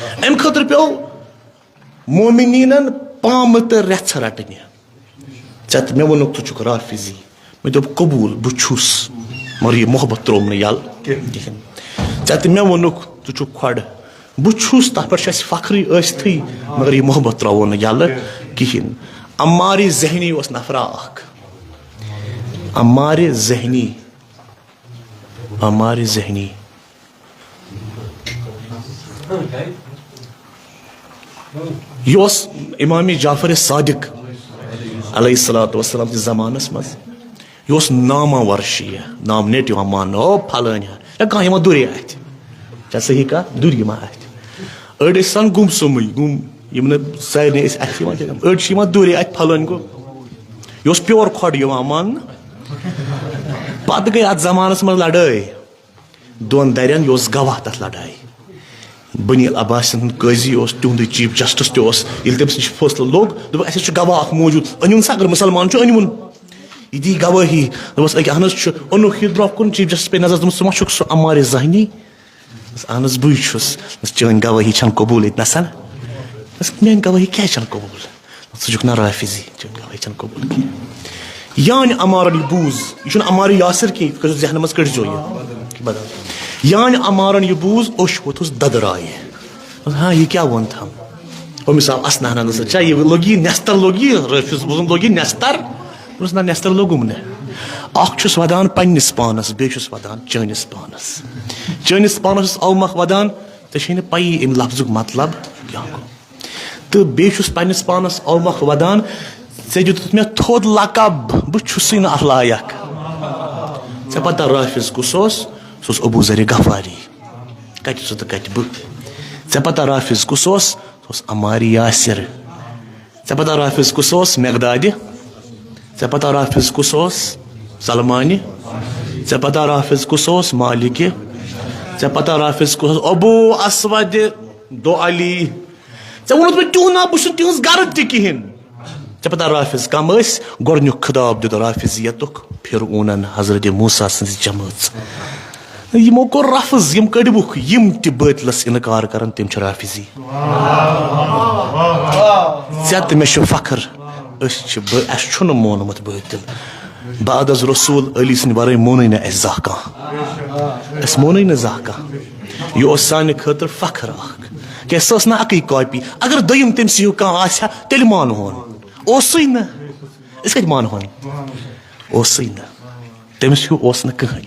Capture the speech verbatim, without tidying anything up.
اَمہِ خٲطرٕ پیوٚو مومنیٖنَن پامہٕ تہٕ رٮ۪ژھٕ رَٹنہِ۔ ژےٚ تہٕ مےٚ ووٚنُکھ، ژٕ چھُکھ رافضی۔ مےٚ دوٚپ، قبوٗل، بہٕ چھُس، مگر یہِ محبت ترٛووُم نہٕ یَلہٕ کِہیٖنۍ۔ ژےٚ تہٕ مےٚ ووٚنُکھ، ژٕ چھُکھ کھۄڈٕ۔ بہٕ چھُس، تَتھ پٮ۪ٹھ چھُ اَسہِ فخرٕے ٲستھٕے، مگر یہِ محبت ترٛاوو نہٕ یَلہٕ کِہیٖنۍ۔ عمار ذہنی اوس نفرا اَکھ۔ عمار ذہنی، عمار ذہنی۔ یہِ اوس امام جعفر صادق علیہ الصلوۃ والسلام کِس زمانس منٛز۔ یہِ اوس نامور شیعہ، نام نیٹ یِوان ماننہٕ، او پھلٲنۍ ہا۔ یا کانٛہہ یِوان دوٗرے اَتھِ۔ چھا صحیح کَتھ؟ دوٗرِ یِوان اَتھِ۔ أڑۍ ٲسۍ آسان گُم سُمٕے، گُم، یِم نہٕ سارنٕے ٲسۍ اَتھِ یِوان کینٛہہ۔ أڑۍ چھِ یِوان دوٗرے اَتھِ، پھلٲنۍ گوٚو۔ یہِ اوس پیور کھۄڈ یِوان ماننہٕ۔ پَتہٕ گٔے اَتھ زمانَس منٛز لڑٲے۔ دۄن دَرٮ۪ن، یہِ اوس گواہ تَتھ لڑایہِ۔ بنی العباسن ہُنٛد قٲضی اوس، تِہُنٛدُے چیف جسٹس تہِ اوس۔ ییٚلہِ تٔمِس نِش فٲصلہٕ لوٚگ، دوٚپُکھ، "اَسہِ حظ چھُ گواہ اکھ موٗجوٗد، أنِوُن سا، اگر مُسلمان چھُ، أنِوُن۔" یہِ دی گوٲہی۔ دوٚپُس، "أکہِ، اہن حظ چھُ۔" اوٚنُکھ یہِ برٛونٛہہ کُن، چیف جسٹس پے نظر، دوٚپمَس، "ژٕ ما چھُکھ سُہ عمار زہنی؟" دوٚپُس، "اہن حظ، بٕے چھُس۔" دوٚپُس، "چٲنۍ گوٲہی چھَنہٕ قبوٗل ییٚتہِ نَسَن۔" دوٚپُس، "میٛٲنۍ گوٲہی کیٛازِ چھَنہٕ قبوٗل؟" ژٕ چھُکھ نا رافضی، چٲنۍ گواہی چھَنہٕ قبوٗل کینٛہہ۔ یانہِ عمارن یہِ بوٗز، یہِ چھُنہٕ عمار یاسر کینٛہہ، یہِ کٔرِو ذہنہٕ منٛز، کٔڑۍزیو یہِ بدل۔ یانہِ عمارن یہِ بوٗز، اوٚش ووٚتھُس ددرایہِ۔ دوٚپُس، ہاں، یہِ کیٛاہ ووٚن تھم؟ ہُمِس آو اسنہٕ ہنا نظر، چھا یہِ لوٚگ یہِ نٮ۪ستر، لوٚگ یہِ رٲفِض بوٗزُن، لوٚگ یہِ نٮ۪ستر؟ دوٚپُس، نہ، نٮ۪ستر لوٚگُم نہٕ۔ اکھ چھُس ودان پننِس پانس، بیٚیہِ چھُس ودان چٲنِس پانس۔ چٲنِس پانس چھُس اومکھ ودان، ژےٚ چھے نہٕ پَیی اَمہِ لفظُک مطلب کیٛاہ گوٚو۔ تہٕ بیٚیہِ چھُس پننِس پانس اومکھ ودان، ژےٚ دیُتُتھ مےٚ تھوٚد لقب، بہٕ چھُسٕے نہٕ اتھ لایق۔ ژےٚ پتہ رافض کُس اوس؟ سُہ اوس ابو ذر غفاری۔ کتہِ سُہ تہٕ کتہِ بہٕ؟ ژےٚ پتہ رافض کُس اوس؟ سُہ اوس عمار یاسر۔ ژےٚ پتہ رافض کُس اوس؟ مقدادِ۔ ژےٚ پتہ رافض کُس اوس؟ سلمانِ۔ ژےٚ پتہ رافض کُس اوس؟ مالکِ۔ ژےٚ پتہ رافض کُس اوس؟ ابو اسود دو علی۔ ژےٚ ووٚنُتھ مےٚ تِہُنٛد ناو، بہٕ چھُس نہٕ تِہٕنٛز گرد تہِ کِہیٖنۍ۔ ژےٚ پتہ رافض کم ٲسۍ؟ گۄڈٕنیُک خطاب دیُت رافضیتُک فرعونن حضرت موسیٰ سٕنٛزِ جمٲژ۔ یِمو کوٚر رفض، یِم کٔڑۍوُکھ، یِم تہِ بٲطلس انکار کرن، تِم چھِ رافضی۔ ژےٚ تہٕ مےٚ چھُ فخر، أسۍ چھِ بٲ-، اَسہِ چھُنہٕ مونمُت بٲطل۔ بعد از رسول علی سٕنٛدِ ورٲے مونُے نہٕ اَسہِ زانٛہہ کانٛہہ۔ اَسہِ مونُے نہٕ زانٛہہ کانٛہہ۔ یہِ اوس سانہِ خٲطرٕ فخر اکھ۔ کیٛازِ سۄ ٲس نہٕ اَکٕے کاپی۔ اگر دوٚیِم تٔمۍ سٕے ہیوٗ کانٛہہ آسہِ ہا، تیٚلہِ مانہون۔ اوسُے نہٕ۔ أسۍ کَتہِ مانہون؟ اوسُے نہٕ۔ تٔمِس ہیوٗ اوس نہٕ کٕہٕنۍ۔